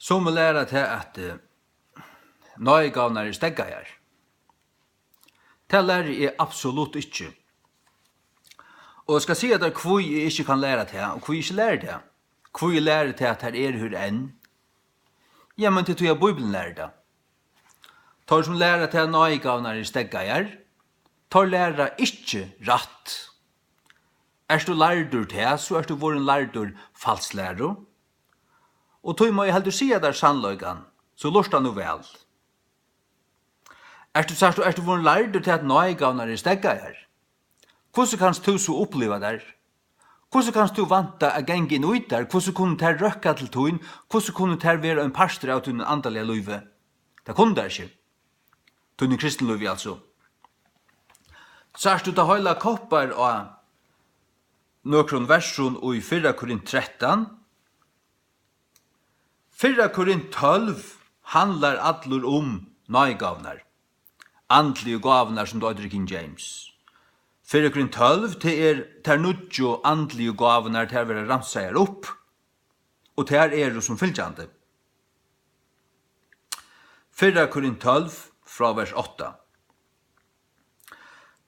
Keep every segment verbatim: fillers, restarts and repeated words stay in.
Summi læra tað, at, eh, náðigávurnar eru steðgaðar. Tað læri eg absolutt ikki. Og eg skal siga tær, hví eg ikki kann læra tað, og hví eg ikki læri tað. Hví eg læri tað, at tær eru her enn. Jamen, tað er tí, at Bíblian lærir tað. Teir, sum læra tað, at náðigávurnar eru steðgaðar, teir læra ikki rætt. Ert tú lærdur tað, so ert tú vorðin lærdur falsklæru. Og tí má eg heldur siga tær sannleikan, so lurta nú væl. Ert tú, sært tú, ert tú vorðin lærdur tað, at náðigávurnar eru steðgaðar? Hvussu kanst tú so uppliva tær? Hvussu kanst tú vænta at ganga inn í tær? Hvussu kunnu tær røkka til tín? Hvussu kunnu tær vera ein partur av tínum andaliga lívi? Tað kunnu tær ikki. Tínum kristinlívi, altso. Sært tú, tað heila koppar á nøkrum versum í fyrra Korint trettan. Fyrra Korint tólv handlar allur um náðigávurnar. Andligu gávurnar, sum tað eitur í King James. Fyrra Korint tólv, tað er tær níggju andligu gávurnar, tær verða ramsaðar upp, og tær eru sum fylgjandi. Fyrra Korint tólv, frá vers átta.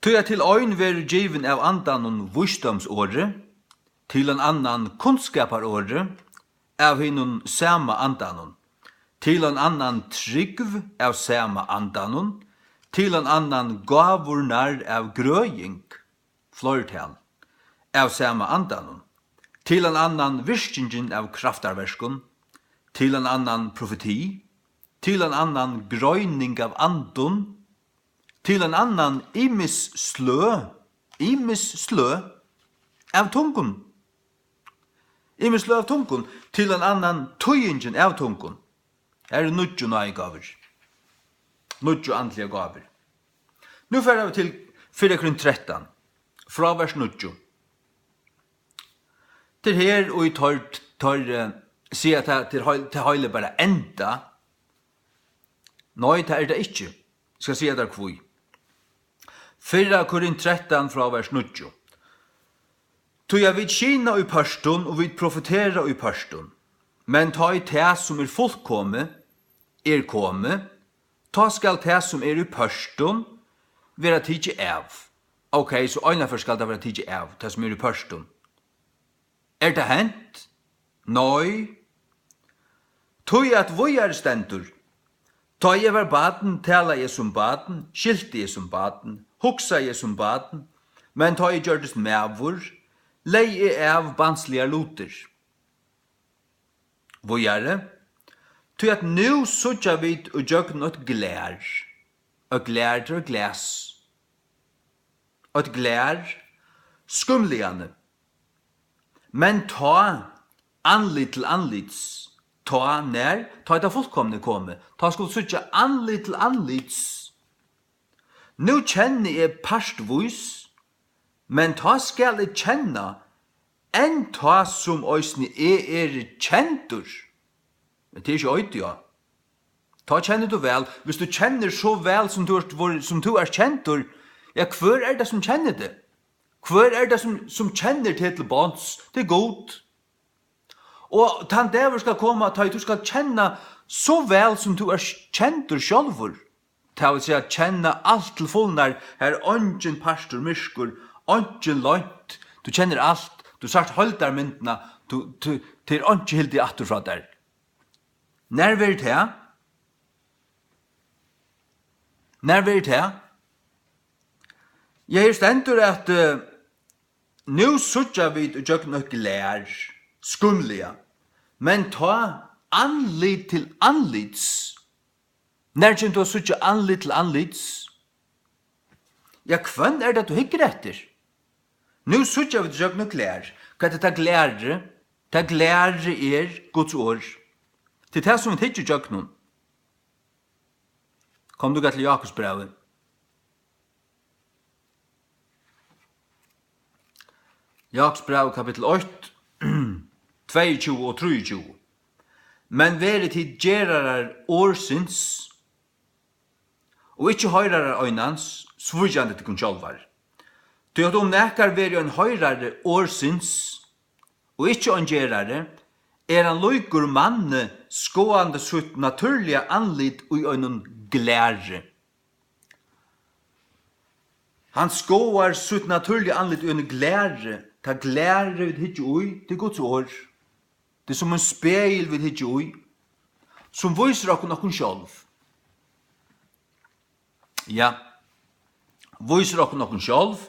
Tí at til ein verður givin av andanum vísdómsorðið, til ein annan kunnskaparorðið av hinum sama andanum, til ein annan trúgv av sama andanum, til ein annan gávurnar av grøðing, fleirtal, av sama andanum, til ein annan virkingin av kraftarverkum, til ein annan profeti, til ein annan greining av andum, til ein annan ymis sløg, ymis sløg av tungum, ymis sløg av tungum, til ein annan týðingin av tungum. Her eru níggju náðigávur, níggju andligar gávur. Nú fara vit til fyrra Korint trettan, frá vers níggju. Tað er her, og í teir, teir, eh, siga, at tað, tað heil-, tað heila er bara enda. Nei, tað er tað ikki. Eg skal siga tær hví. Fyrra Korint trettan, frá vers níggju. Tí at vit skyna í pørtum, og vit profetera í pørtum. Men tá ið tað, sum er fullkomið, er komið, tá skal tað, sum er í pørtum, vera tikið av. Ok, so einaferð skal tað vera tikið av, tað, sum er í pørtum. Er tað hent? Nei. Tí at víðari stendur: Tá eg var barn, talaði eg sum barn, skilti eg sum barn, hugsaði eg sum barn, men tá eg gjørdist maður, legði eg av barnsligar lutir. Víðari: Tí at nú síggja vit ígjøgnum eitt glær, eitt glær, tað er glas, eitt glær, skímligani. Men tá, andlit til andlits, tá, nær, tá er tað fullkomna komið, tá skulu síggja andlit til andlits. Nú kenni eg partvís, men tá skal eg kenna, enn tá sum eisini eg eri kendur. Men tað er ikki eitt, ja. Tá kennir tú væl. Viss tú kennir so væl, sum tú ert, vor-, sum tú ert kendur, ja, hvør er tað, sum kennir teg? Hvør er tað, sum, sum kennir teg til botns? Tað er Gud. Og tann dagur skal koma, tá ið tú skal kenna so væl, sum tú ert kendur sjálvur. Tað vil siga, kenna alt til fulnar, har er eingin partur myrkur, eingin loynt. Tú kennir alt, tú sært heildarmyndina, tú, tú, tað er einki hildið aftur frá tær. Nær verður tað? Nær verður tað? Ja, her stendur, at, eh, nú síggja vit ígjøgnum eitt glær, skímliga, men tá andlit til andlits. Nær kemur tú at síggja andlit til andlits? Ja, hvønn er tað, tú hyggur eftir? Nú síggja vit ígjøgnum glær. Hvat er tað glærið? Tað glærið er Guds orð. Tað er tað, sum vit hyggja ígjøgnum. Kom, tú, til Jakobsbrævið. Jakobsbrævið, kapittul eitt, tveyogtjúgu og trýogtjúgu. Men verið tit gerarar orðsins, og ikki hoyrarar einans, svíkjandi tykkum sjálvar. Tí at um nakar verður ein hoyrari orðsins, og ikki ein gerari, er hann líkur manni, skoðandi sítt natúrliga andlit í einum glæri. Hann skoðar sítt natúrliga andlit í einum glæri. Tað glæri, vit hyggja í, tað er Guds orð. Tað er sum ein spegil, vit hyggja í, sum vísir okkum okkum sjálv. Ja, vísir okkum okkum sjálv.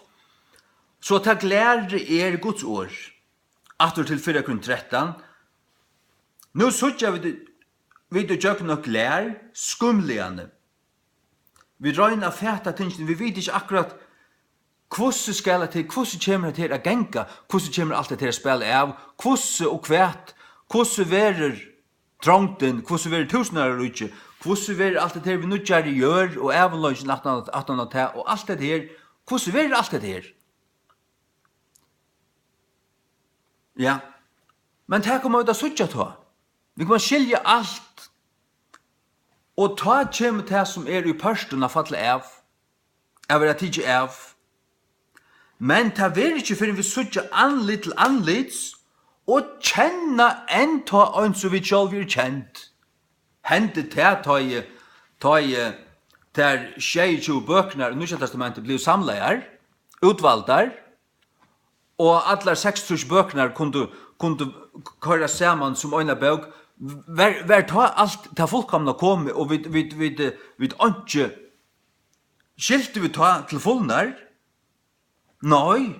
So tað glæri er Guds orð. Aftur til fyrra Korint trettan. Nú síggja vit, vit ígjøgnum eitt glær, skímligani. Vit royna at fata tingini, vit vita ikki akkurát, hvussu skal hetta her, hvussu kemur hetta her at ganga, hvussu kemur alt hetta her at spæla av, hvussu og hvat, hvussu verður trongdin, hvussu verður túsundáraríkið, hvussu verður alt hetta her við nýggjari jørð og avlongin aftan, aftan á tað og alt hetta her, hvussu verður alt hetta her? Ja, men tað koma vit at síggja tá. Vit koma at skilja alt. Og tá kemur tað, sum er í pørtum, at falla av, at verða tikið av. Men tað verður ikki, fyrr enn vit síggja andlit til andlits og kenna enn tá, eins og vit sjálv eru kend. Hendi tað, tá ið, tá ið tær sjeyogtjúgu bøkurnar í Nýggja Testamenti blivu samlaðar, útvaldar, og allar seksogtrýss bøkurnar kundu, kundu koyrast saman sum eina bók, var, var tá alt tað fullkomna komið, og vit, vit, vit, eh, vit einki skiltu vit tá til fulnar? Nei,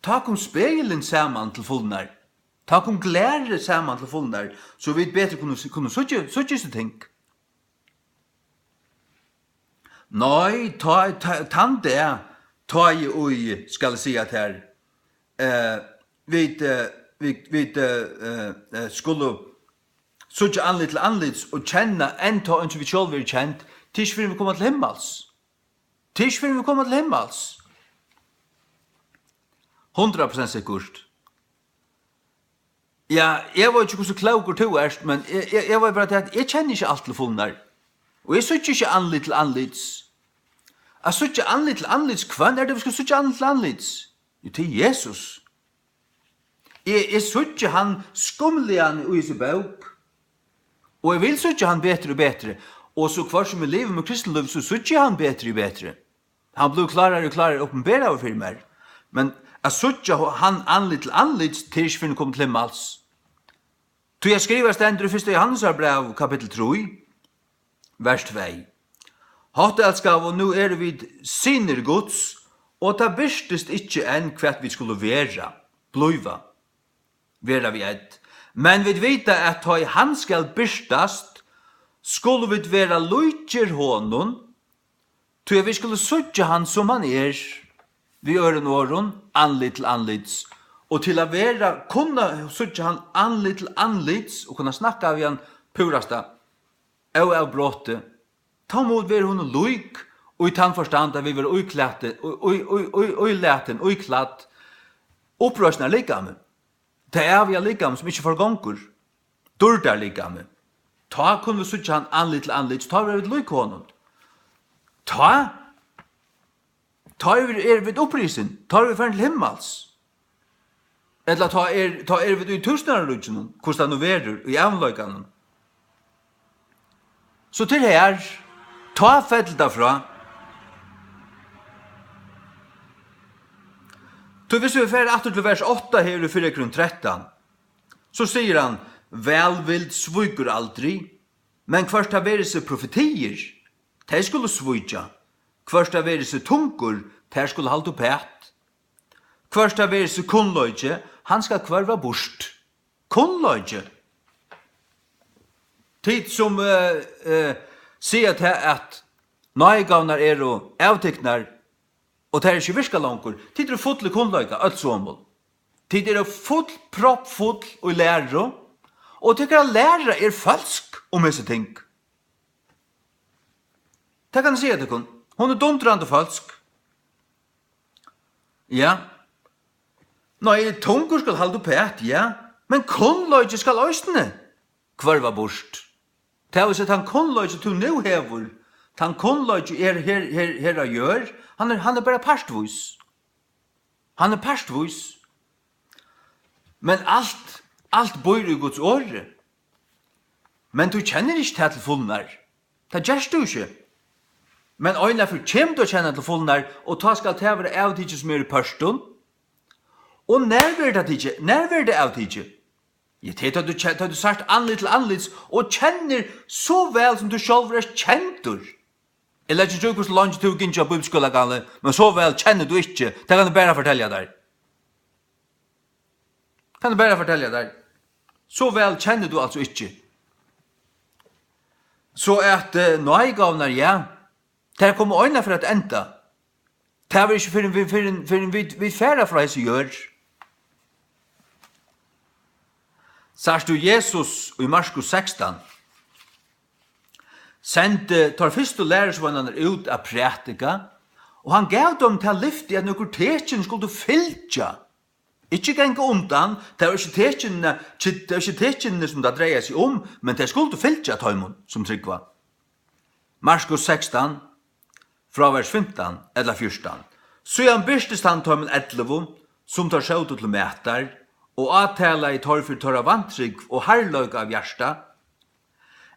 tá kom spegilin saman til fulnar, tá kom glærið saman til fulnar, so vit betur kunnu, kunnu síggja, síggja hesi ting. Nei, tá, tá, tann dag, tá eg í, skal eg siga tær, eh, vit, eh, vit, vit, eh, eh, eh, skulu síggja andlit til andlits og kenna enn tá eins og vit sjálv eru kend, tað er ikki fyrr enn vit koma til himmals. Tað er ikki fyrr enn vit koma til himmals. Hundrað prosent sikkurt. Ja, eg veit ikki, hvussu klókur tú ert, men eg, eg, eg veit bara tað, at eg kenni ikki alt til fulnar. Og eg síggi ikki andlit til andlits. At síggja andlit til andlits, hvønn er tað, vit skulu síggja andlit til andlits? Jú, tað er Jesus. Eg, eg síggi hann skumliga í hesi bók. Og eg vil síggja hann betri og betri. Og so hvørt sum eg livi mítt kristinlív, so síggi eg hann betri og betri. Hann blívur klárari og klárari opinberaður fyri mær. Men at síggja ho-, hann andlit til andlits, tað er ikki fyrr enn komið til himmals. Tí at skrivað stendur í fyrsta Jóhannesarbræv, kapittul trý, vers tvey. Háttelskaðu, nú eru vit synir Guds, og tað birtist ikki enn, hvat vit skulu vera, blíva, vera við ð. Men vit vita, at tá ið hann skal birtast, skulu vit vera líkir honum, tí at vit skulu síggja hann, sum hann er, við øðrum orðum, andlit til andlits, og til at vera, kunna síggja hann andlit til andlits og kunna snakka við hann púrasta, óavbrotið, tá mugu vit vera honum lík, í tann forstand, at vit verða íklæddir, í, í, í, í, ílatin, íklædd, uppreisnarlikami, tað æviga likam, sum ikki forgongur, dýrdarlikami. Tá kunnu vit síggja hann andlit til andlits, tá verða vit lík honum. Tá, tá eru vit, eru vit upprisin, tá eru vit farin til himmals. Ella tá er, tá eru vit í túsundáraríkinum, hvussu tað nú verður, í ævinleikanum. So til her, tá fellur tað frá. Tí, hvis vit fara aftur til vers átta her í fyrra Korint trettan, so sigur hann: Vælvild svíkur aldri, men hvørt tað verður seg profetiir, tey skulu svíkja, hvørt tað verður seg tungur, tær skulu halda uppat, hvørt tað verður seg kunnleiki, hann skal hvørva burt. Kunnleiki. Tit sum, eh, eh, siga tað, at náðigávurnar eru avtiknar, og tær ikki virka longur, tit eru full í kunnleika, øll somul. Tit eru full, proppfull í læru, og tykkara læra er følsk um hesi ting. Tað kann eg siga tykkum. Hon er dundrandi følsk. Ja. Nei, tungur skal halda uppat, ja. Men kunnleiki skal eisini hvørva burt. Tað vil siga, tann kunnleiki, tú nú hevur, tann kunnleiki er her, her, her á jørð, hann er, hann er bara partvís. Hann er partvís. Men alt, Alt býr í Guds orði. Men tú kennir ikki tað til fulnar. Tað gert tú ikki. Men einaferð kemur tú at kenna til fulnar, og tá skal tað vera avtikið sum er í pørtum. Og nær verður tað tikið? Nær verður tað avtikið? Ja, tað er tá tú ke-, tá tú sært andlit til andlits og kennir so væl, sum tú sjálvur ert kendur. Eg leggi ikki í, hvussu leingi tú hevur gingið á bíbliuskúla, gamli, men so væl kennir tú ikki. Tað kann eg bara fortelja tær. Kann eg bara fortelja tær. So væl kennir tú altso ikki. So at, eh, náðigávurnar, ja, tær koma einaferð at enda. Tað verður ikki fyrr enn vit, fyrr enn, fyrr enn vit, vit fara frá hesi jørð. Sært tú Jesus í Markus sekstan? Sendi teir fyrstu lærisveinarnar út at prædika, og hann gav teimum tað lyfti, at nøkur tekin skuldu fylgja. Ikki ganga undan, tað var ikki tekinini, tað var ikki tekinini, sum tað dreiaði seg um, men tey skuldu fylgja teimum, sum trúgva. Markus sekstan, frá vers fimtan ella fjúrtan. Síðan birtist hann teimum ellivu, sum teir sótu til matar, og átalaði teir fyri teirra vantrúgv og harðleika av hjarta,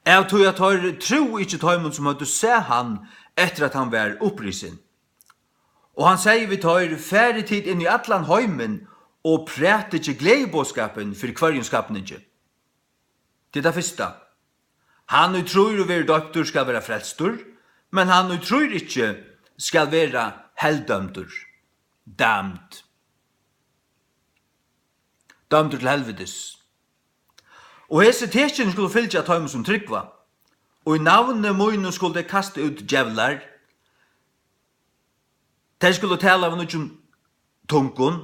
av tí at teir trúðu ikki teimum, sum høvdu sæð hann, eftir at hann var upprisin. Og hann segði við teir: Farið tit inn í allan heimin og prætikið gleðiboðskapin fyri hvørjum skapningi. Tað er tað fyrsta. Hann, ið trýr og verður doyptur, skal vera frelstur, men hann, ið trýr ikki, skal vera heldømdur, damned, dømdur til helvitis. Og hesi tekin skulu fylgja teimum, sum trúgva. Og í navni mínum skulu tey kasta út djevlar. Tey skulu tala við nýggjum tungum.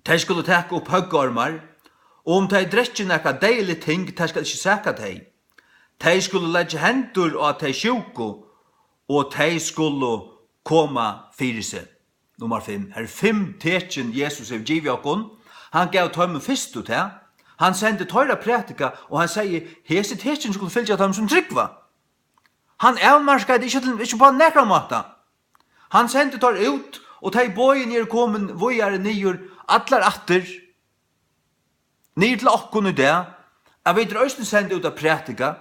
Tey skulu taka upp høggormar, og um tey drekki nakað deyðiligt ting, tað skal ikki saka tey. Tey skulu leggja hendur á tey sjúku, og tey skulu koma fyri seg. Nummar fimm. Her eru fimm tekin, Jesus hevur givið okkum. Hann gav teimum fyrstu tað. Hann sendi teir at prædika, og hann segði: Hesi tekin skulu fylgja teimum, sum trúgva. Hann avmarkaði tey ikki til, ikki á nakran máta. Hann sendi teir út, og tey boðini eru komin víðari niður, allar aftur, niður til okkum í dag, at vit eru eisini send út at prædika,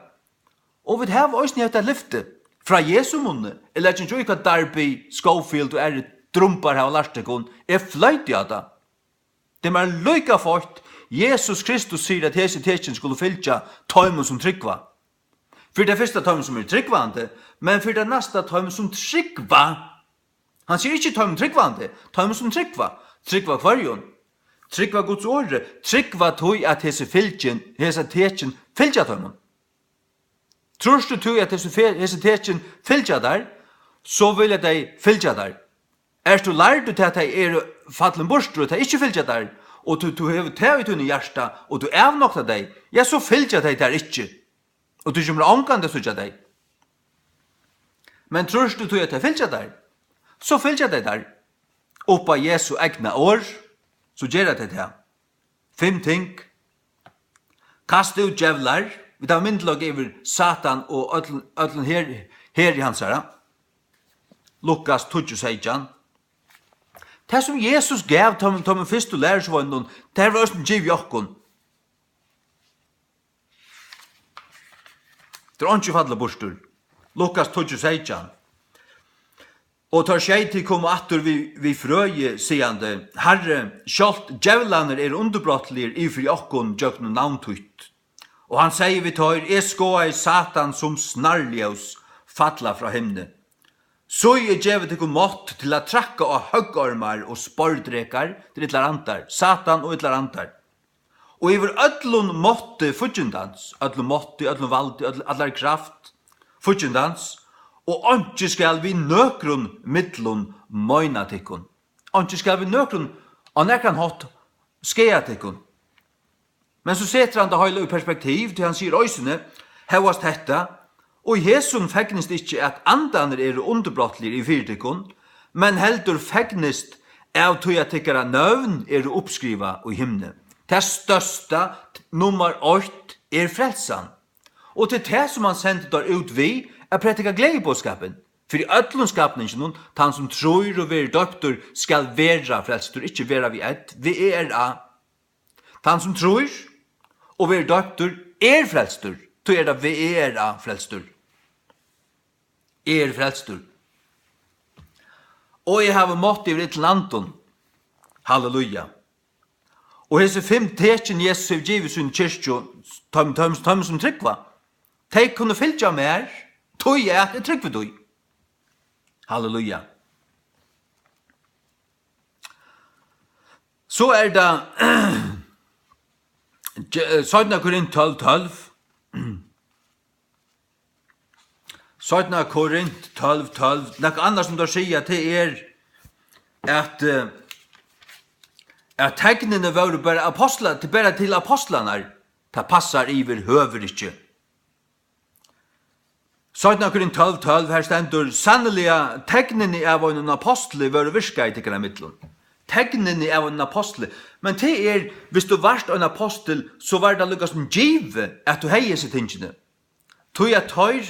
og vit hava eisini hetta lyfti frá Jesu munni. Eg leggi ikki í, hvat Darby, Scofield og aðrir drumbar hava lært tykkum. Eg floyti á tað. Tað er mær líka feitt, Jesus Kristus sigur, at hesi tekin skulu fylgja teimum, sum trúgva. Fyri tað fyrsta teimum, sum eru trúgvandi, men fyri tað næsta teimum, sum trúgva. Hann sigur ikki teimum trúgvandi, teimum, sum trúgva. Trúgva hvørjum? Trúgva Guds orði, trúgva tí, at hesi fylgin, hesi tekin fylgja teimum. Trýrt tú, at hesi fe-, hesi tekin fylgja tær, so vilja tey fylgja tær. Ert tú lærd út, at tey eru fallin burtur, og tey ikki fylgja tær, og tú, tú hevur tað í tínum hjarta, og tú avnoktar tey, ja, so fylgja tey tær ikki, og tú kemur ongantíð at síggja tey. Men trýrt tú, at tey fylgja tær, so fylgja tey tær. Upp á Jesu egna orð, so gera tey tað. Fimm ting. Kasta út djevlar. Vit hava myndugleika yvir Satan og øllum, øllum her, heri hansara. Lukas tíggju seytjan. Tað, sum Jesus gav teimum, teimum fyrstu lærisveinunum, tað var eisini givið okkum. Tað er einki fallið burtur. Lukas tíggju seytjan. Og teir sjey til komu aftur við, við frøi, sigandi: Harri, sjálvt djevlarnir eru undirbrotligir yvir fyri okkum gjøgnum navn títt. Og hann segði við teir: Eg skoðaði Satan sum snarljós falla frá himni. Sí, eg gevi tykkum mátt til at trakka á høggormar og spordrekar, til illar andar, Satan og illar andar, og yvir øllum mátti fíggindans, øllum mátti, øllum valdi, øll, allari kraft fíggindans, og einki skal við nøkrum millum meina tykkum. Einki skal við nøkrum á nakran hátt skaða tykkum. Men so setir hann tað heila í perspektiv, tí hann sigur eisini, hóast hetta: Og í hesum fegnist ikki, at andarnir eru undirbrotligir yvir fyri tykkum, men heldur fegnist av tí, at tykkara nøvn eru uppskrivað í himni. Tað størsta, nummar eitt, er frelsan. Og tað er tað, sum hann sendi teir út við, at prædika gleðiboðskapin fyri øllum skapninginum. Tann sum trýr og verður doyptur, skal vera frelstur, ikki vera við ð, V E R A. Tann sum trýr og verður doyptur, er frelstur. Tí er tað V E R A, frelstur. Eg eri frelstur. Og eg havi mátt yvir illum andum. Halleluja. Og hesi fimm tekin, Jesus hevur givið síni kirkju, teimum, teimum, teimum sum trúgva, tey kunnu fylgja mær, tí at eg trúgvi tí. Halleluja. So er tað, Ge-, eh, seinna Korint tólv tólv. Seinna Korint tólv tólv. Nakað annað sum teir siga, tað er, at, eh, at teknini vóru bara apostlar, til, bara til apostlarnar. Tað passar yvirhøvur ikki. Seinna Korint tólv tólv, her stendur: "Sanniliga, teknini av einum apostli vóru virkað í tykkara millum." Teknini av einum apostli. Men tað er, viss tú vart ein apostul, so var tað líka sum givið, at tú hevði hesi tingini. Tí at teir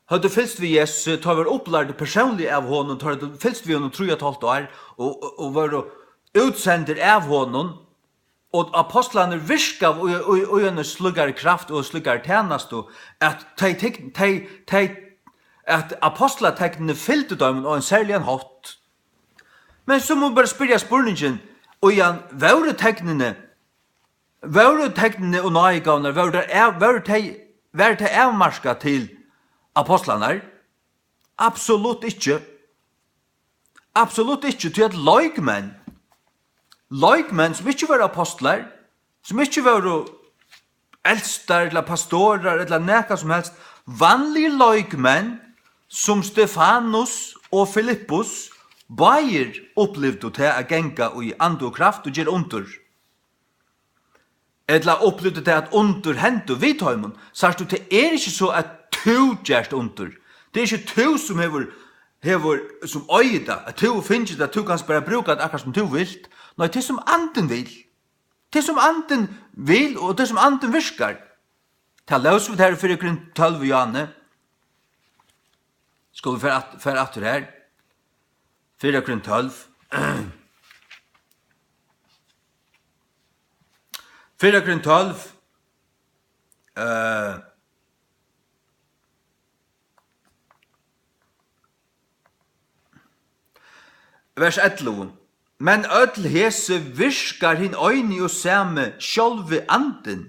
høvdu fylgst við Jesusi, teir vóru upplærdir persónliga av honum, teir høvdu fylgst við honum trý og eitt hálvt ár og, og, og vóru útsendir av honum, og apostlarnir virkaðu í, í, í eini slíkari kraft og slíkari tænastu, at tey tek-, tey, tey, at apostlateknini fylgdu teimum á ein serligan hátt. Men so má bara spyrja spurningin, og Jan, vóru teknini, vóru teknini og náðigávurnar, vóru tær av-, vóru tey, var tað avmarkað til apostlarnar? Absolutt ikki. Absolutt ikki, tí at leikmenn, leikmenn sum ikki vóru apostlar, sum ikki vóru elstar ella pastorar ella nakað sum helst, vanligir leikmenn sum Stefanus og Filippus, báðir upplivdu tað at ganga í anda og kraft og gera undur. Ella upplivdu tey, at undur hendu við teimum? Sært tú, tað er ikki so, at tú gert undur. Tað er ikki tú, sum hevur, hevur, sum eigur tað, at tú hevur fingið tað, at tú kanst bara brúka tað akkurát sum tú vilt. Nei, tað er sum Andin vil. Tað er sum Andin vil, og tað er sum Andin virkar. Tað lósu vit her í fyrra Korint tólv, Jane. Skulu vit fara at-, fara aftur her. Fyrra Korint tólv. Fyrra Korint tólv, eh, vers ellivu. Men øll hesi virkar hin eini og sami sjálvi Andin,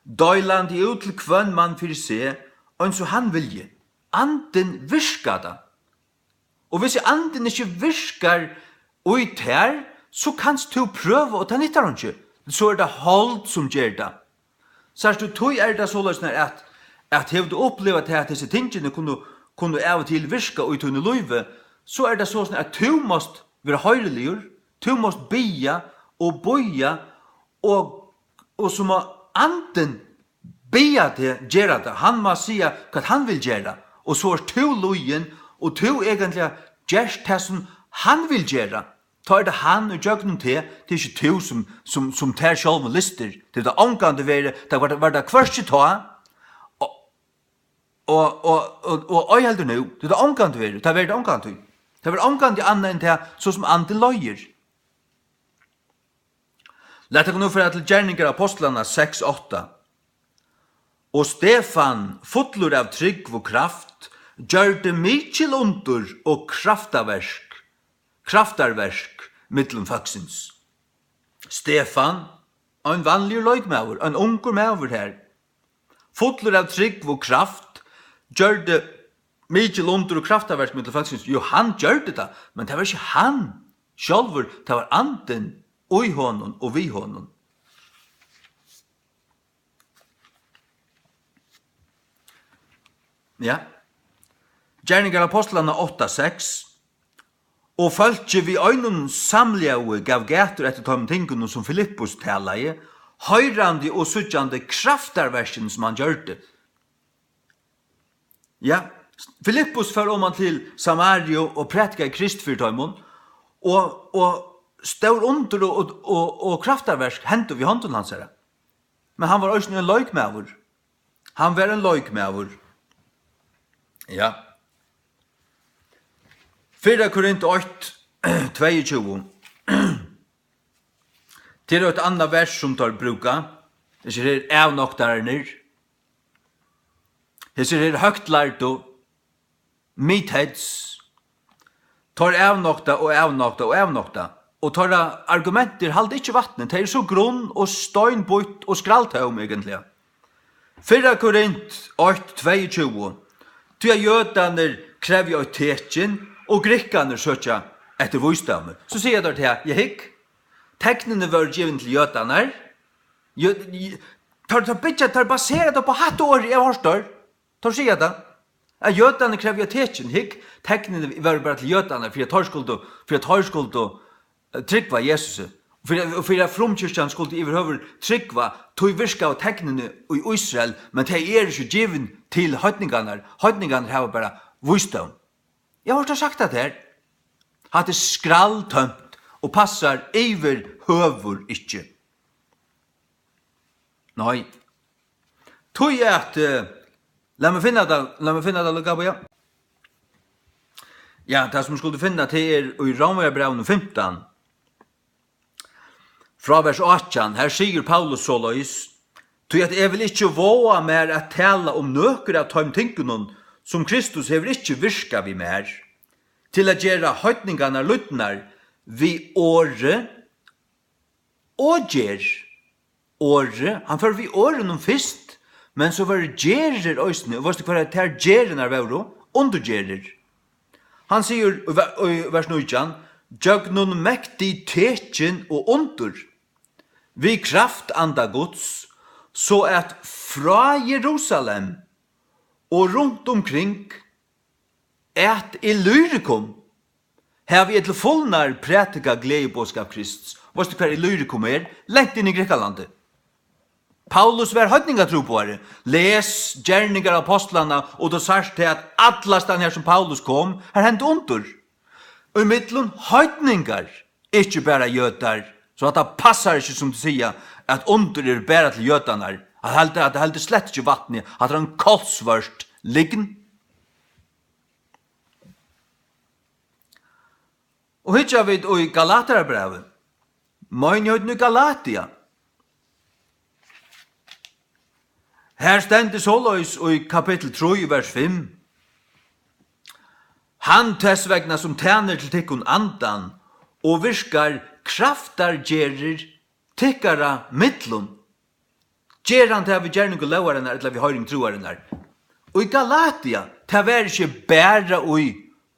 deilandi út til hvønn mann fyri seg, eins og hann vilji. Andin virkar tað. Og hvis Andin ikki virkar í tær, so kanst tú prøva, og tað nyttar einki. So er tað hold sum ger tað. Sært tú, tí er tað soleiðis, at, at hevur tú upplivað tað, at hesi tingini kunnu, kunnu av og til virka í tíni lívi, so er tað soleiðis, at tú mást vera hoyriligur, tú mást biðja og bíða og, og so má Andin biðja teg gera tað. Hann má siga, hvat hann vil gera, og so ert tú lýðin, og tú eigentliga gert tað, sum hann vil gera. Tá er tað hann ígjøgnum teg, tað er ikki tú, sum, sum, sum tær sjálvum lystir. Tað er tað ongantíð verið, tað var, var tað hvørki tá, og, og, og, og, og ei heldur nú. Tað er tað ongantíð verið, tað verður tað ongantíð. Tað verður ongantíð annað enn tað, so sum Andin leiðir. Lat okkum nú fara til Gerningar Apostlanna seks átta. Og Stefan, fullur av trúgv og kraft, gjørdi mikil undur og kraftaverk, kraftarverk millum fólksins. Stefan, ein vanligur leikmaður, ein ungur maður her, fullur av trúgv og kraft, gjørdi mikil undur og kraftaverk millum fólksins. Jú, hann gjørdi tað, men tað var ikki hann sjálvur, tað var Andin í honum og við honum. Ja. Gerningar Apostlanna átta seks. Og fólkið við einum samljóði gav gætur eftir teimum tingunum, sum Filippus talaði, hoyrandi og síggjandi kraftarverkini, sum hann gjørdi. Ja, Filippus fór oman til Samariu og prædikaði Krist fyri teimum, og, og stór undur og, og, og, og kraftarverk hendu við hondum hansara. Men hann var eisini ein leikmaður. Hann var ein leikmaður. Ja. Fyrra Korint eitt, tveyogtjúgu. Tað er eitt annað vers, sum teir brúka. Hesir her avnoktararnir. Hesir her høgtlærdu, meatheads. Teir avnokta og avnokta og avnokta. Og teirra argumentir halda ikki vatnið. Tey eru so grunn og steinbýtt og skralltóm, eigentliga. Fyrra Korint eitt, tveyogtjúgu. Tí at jødarnir krevja eitt tekin, og grikkarnir søkja eftir vísdómi. So siga teir til, ja, hygg, teknini vóru givin til jødarnar. Jø-, jø-, teir, teir byggja, teir basera tað upp á hatta orðið, eg havi hoyrt teir. Teir siga tað. At jødarnir krevja tekin, hygg, teknini vóru bara til jødarnar, fyri at teir skuldu, fyri at teir skuldu, eh, trúgva Jesusi. Og fyri, og fyri at frumkirkjan skuldi yvirhøvur trúgva, tí virkaðu teknini í Ísrael, men tey eru ikki givin til heidningarnar. Heidningarnir hava bara vísdóm. Eg havi hoyrt tað sagt at tær. Hatta er skralltømt og passar yvirhøvur ikki. Nei. Tí at, eh, lat meg finna tað, lat meg finna tað, Luka, ja. Ja, tað sum skuldi finna, tað er í Rómverjabrævinum fimtan, frá vers átjan. Her sigur Paulus soleiðis: Tí at eg vil ikki vága mær at tala um nøkur av teim tingunum, sum Kristus hevur ikki virkað við mær, til at gera heidningarnar lýdnar við orði og gerð. Orði, hann fór við orðunum fyrst, men so vóru gerðir eisini. Og veitst tú, hvar tær gerðirnar vóru? Undurgerðir. Hann sigur í ve-, í vers nítjan: Gjøgnum mektig tekin og undur, við kraft Anda Guds, so at frá Jerusalem og runt umkring, at Illyricum, havi eg til fulnar prædikað gleðiboðskap Krists. Veitst tú, hvar Illyricum er? Langt inn í Grikkalandi. Paulus var heidningatrúboðari. Les Gerningar Apostlanna, og tú sært tað, at allastaðni har sum Paulus kom, har hendi undur. Og í millum heidningar, ikki bara jødar. So hatta passar ikki, sum tú siga, at undur eru bara til jødarnar. Hatta heldur, hatta heldur slett ikki vatni. Hatta er ein kolsvørt lygn. Og hyggja vit í Galatarabrævið, meinigheitin í Galatia. Her stendur soleiðis í kapittul trý, vers fimm: Hann tess vegna, sum tænir til tykkum andan og virkar kraftargerðir tykkara millum, ger hann tað við gerningu lógarinnar ella við hoyring trúarinnar? Og í Galatia, tað var ikki bara í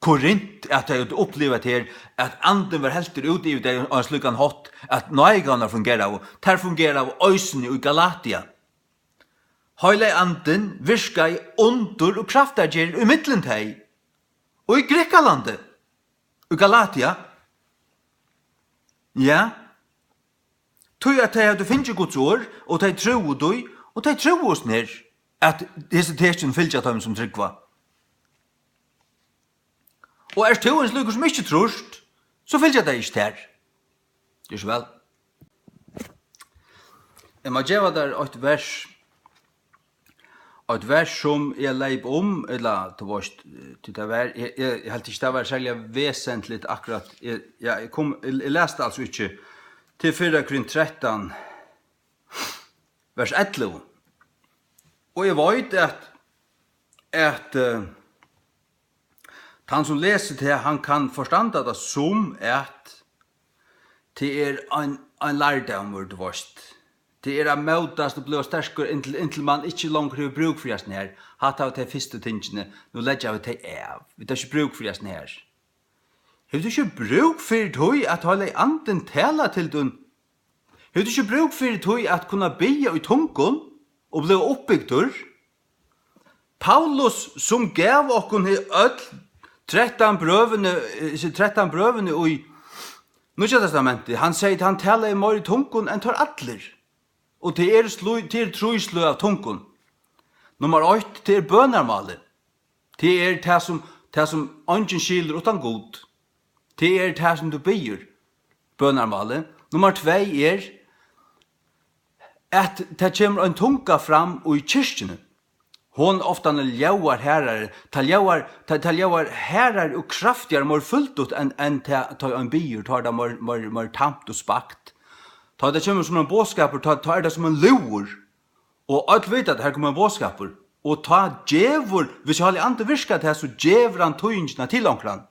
Korint, at tey høvdu upplivað her, at andin var heltur út yvir tey á ein slíkan hátt, at náðigávurnar fungeraðu. Tær fungeraðu eisini í Galatia. Heilagi Andin virkaði undur og kraftargerðir í millum tey. Og í Grikkalandi. Í Galatia. Ja. Tí at tey høvdu fingið Guds orð, og tey trúðu tí, og tey trúðu nær, at hesi tekin fylgja teimum, sum trúgva. Og ert tú ein slíkur, sum ikki trýrt, so fylgja tey ikki tær. Ger so væl. Eg má geva tær eitt vers, eitt vers, sum eg leyp um, ella, tú veitst, tí tað var, eg, eg, eg helt ikki, tað var serliga vesentligt akkurát. Eg, ja, eg kom, eg, eg las tað altso ikki. Til fyrra Korint trettan, vers ellivu. Og eg veit, at, at, eh, tann, sum lesur tað, hann kann forstanda tað sum, at tað er ein, ein lærdómur, tú veitst. Tað er at mótast og blíva sterkur, inntil, inntil mann ikki longur hevur brúk fyri hasum her. Hatta var tey fyrstu tingini. Nú leggja vit tey av. Vit hava ikki brúk fyri hasum her. Hevur tú ikki brúk fyri tí, at Heilagi Andin talar til tín? Hevur tú ikki brúk fyri tí at kunna biðja í tungum og blíva uppbygdur? Paulus, sum gav okkum he-, øll trettan brøvini, eh, hesi trettan brøvini í Nýggja Testamenti, hann segði, hann talaði meira í tungum enn teir allir. Og tað eru slí-, tað eru trý sløg av tungum. Nummar eitt, tað er bønarmálið. Tað er tað, sum, tað, sum eingin skilur uttan Gud. Tað er tað, sum tú biður, bønarmálið. Nummar tvey er, at tað kemur ein tunga fram í kirkjuni. Hon ofta ljóðar harðari, tað ljóðar, tað, tað ljóðar harðari og kraftigari, meir fyldigt enn, enn tað, tá ein biður, tá er tað meir, meir, meir tamt og spakt. Tá tað kemur sum ein boðskapur, tá, tá er tað sum ein lúður. Og øll vita, at her kemur ein boðskapur. Og tá gevur, hvis Heilagi Andi virkar tað, so gevur hann týðingina til onkran.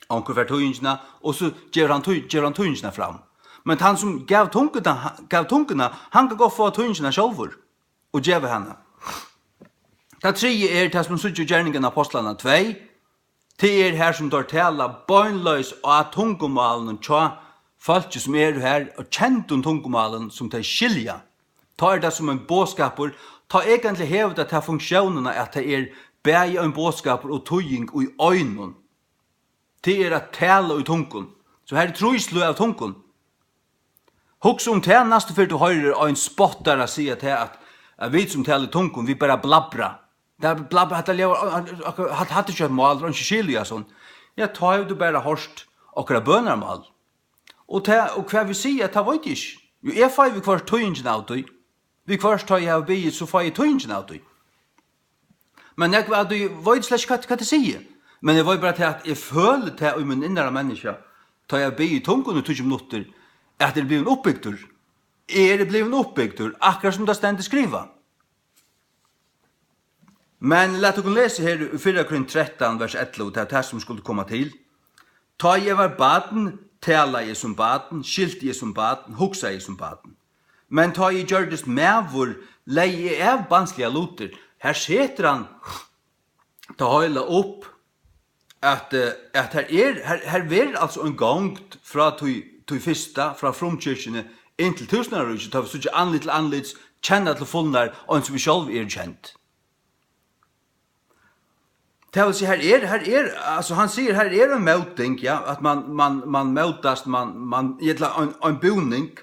Onkur fær týðingina, og so gevur hann, tý-, gevur hann týðingina fram. Men tann sum gav tunguna, gav tunguna, hann kann gott fáa týðingina sjálvur og geva hana. Tað triðja er tað, sum síggja í Gerningarnar Ápostlarnar tvey. Tað er her, sum teir tala beinleiðis á tungumálinum hjá fólki, sum eru har, og kendum tungumálum, sum tey skilja. Tá er tað sum ein boðskapur, tá eigentliga hevur tað ta funktiónina, at tað er bæði ein boðskapur og týðing í einum. Tað er at tala í tungum. So her er trý sløg av tungum. Hugsa um tað næstu ferð tú hoyrir ein spottara siga tað, at, at vit sum tala í tungum, vit bara blabbra. Tað er blabbra, hatta ljóðar, hatta, hatta er ikki eitt mál, tað er ikki skil í hasum. Ja, tá hevur tú bara hoyrt okkara bønarmál. Og tað, og hvat vit siga, tað veit eg ikki. Jú, eg fái viðhvørt týðingina av tí. Viðhvørt tá eg havi biðið, so fái eg týðingina av tí. Men nógv av tí veit slett ikki, hvat, hvat eg sigi. Men eg veit bara tað, at eg føli tað í mín innara menniskja, tá eg havi biðið í tungum í tíggju minuttir, at eg eri blivin uppbygdur. Eg eri blivin uppbygdur, akkurát sum tað stendur skrivað. Men lat okkum lesa her í fyrra Korint trettan, vers ellivu, tað er tað, sum skuldi koma til. Tá eg var barn, talaði eg sum barn, skilti eg sum barn, hugsaði eg sum barn. Men tá eg gjørdist maður, legði eg av barnsligar lutir. Her setur hann tað heila upp, at, eh, at her er, her, her verður altso ein gongd frá tí, tí fyrsta, frá frumkirkjuni, inn til túsundaríkið, tá vit síggja andlit til andlits, kenna til fulnar, eins og vit sjálv eru kend. Tað vil siga, her er, her er, altso, hann sigur, her er ein móting, ja, at man, man, man mótast, man, man, ella ein, ein búning.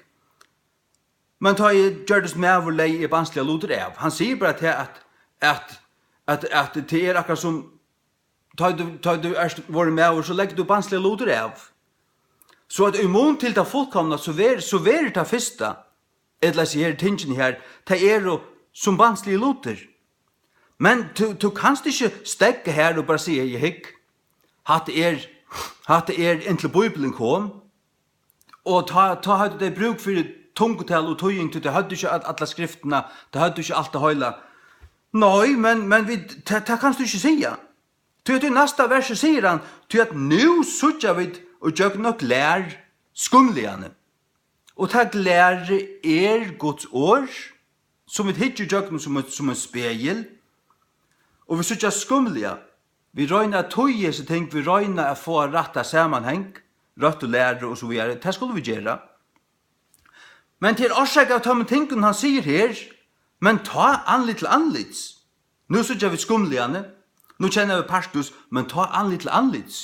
Men tá eg gjørdist maður, legði eg barnsligar lutir av. Hann sigur bara tað, at, at, at, at tað er akkurát sum, tá tú, tá tú ert vorðin maður, so leggur tú barnsligar lutir av. So at í mun til tað fullkomna, so ver-, so verður tað fyrsta, ella hesi her tingini her, tað eru sum barnsligir lutir. Men tú, tú kanst ikki steðga her og bara siga, ja, hygg, hatta er, hatta er inntil Bíblian kom, og tá, tá høvdu tey brúk fyri tungutal og týðing, tí tey høvdu ikki all-, alla skriftina, tey høvdu ikki alt tað heila. Nei, men, men vit, tað, tað kanst tú ikki siga. Tí, tí næsta versi sigur hann, tí at nú síggja vit og gjøgnum glær skumligani. Og tað glærið er Guds orð, sum vit hyggja ígjøgnum sum ein, sum ein spegil. Og vit síggja skumliga. Vit royna at týða hesi ting, vit royna at fáa rætta samanhang, røttu læru og so víðari. Tað skulu vit gera. Men tað er orsakað av teimum tingunum, hann sigur her, men tá andlit til andlits. Nú síggja vit skumliga, nú kenna vit partus, men tá andlit til andlits.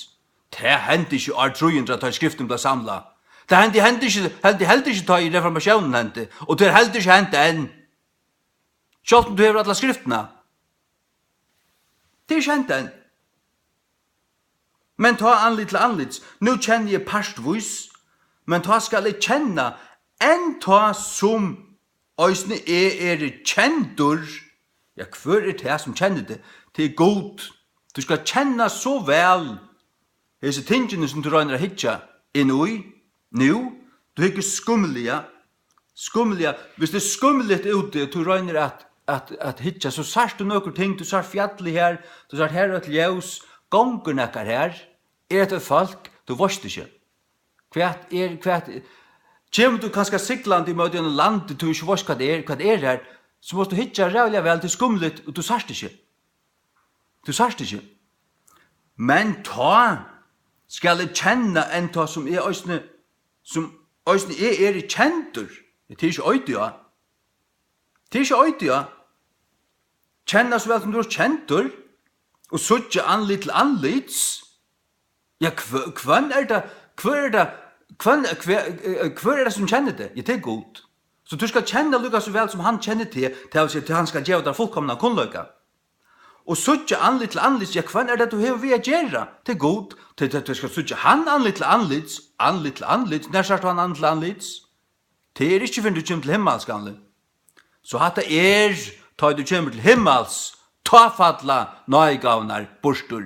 Tað hendi ikki í ár trý hundrað, tá ið skriftin bleiv samlað. Tað hendi, hendi ikki, hendi, hendi ikki, tá ið reformatiónin hendi, og tað er heldur ikki hent enn. Sjálvt um tú hevur alla skriftina. Tað er ikki hent enn. Men tá andlit til andlits, nú kenni eg partvís, men tá skal eg kenna, enn tá sum eisini eg eri kendur. Ja, hvør er tað, sum kennir teg? Tað er Gud. Tú skal kenna so væl hesi tingini, sum tú roynir at hyggja inn í nú. Tú hyggur skumliga, skumliga. Hvis tað er skumligt úti, tú roynir at, at, at hyggja, so sært tú nøkur ting, tú sært fjallið her, tú sært her eitt ljós, gongur nakar her, er hetta eitt fólk, tú veitst ikki. Hvat er, hvat, kemur tú kanska siglandi ímóti einum landi, tú ikki veitst, hvat er, hvat er her, so mást tú hyggja ræðuliga væl, tað er skumligt, og tú sært ikki. Tú sært ikki. Men tá skal eg kenna enn tá sum eg eisini, sum eisini eg eri kendur. Tað er ikki eitur, ja. Tað er ikki eitur, ja. Kenna so væl sum tú ert kendur, og síggja andlit til andlits. Ja, hv-, hvønn er tað, hvør er tað, hvønn, hver, eh, hvør er tað, sum kennir teg? Ja, tað er Gud. So tú skal kenna líka so væl, sum hann kennir teg, tað vil siga, tí hann skal geva tær fullkomnan kunnleika. Og síggja andlit til andlits, ja, hvønn er tað, tú hevur við at gera? Tað er Gud. Tí, tí, tú skal síggja hann andlit til andlits, andlit til andlits. Nær sært tú hann andlit til andlits? Tað er ikki, fyrr enn tú kemur til himmals, gamli. So hatta er, tá ið tú kemur til himmals, tá falla náðigávurnar burtur.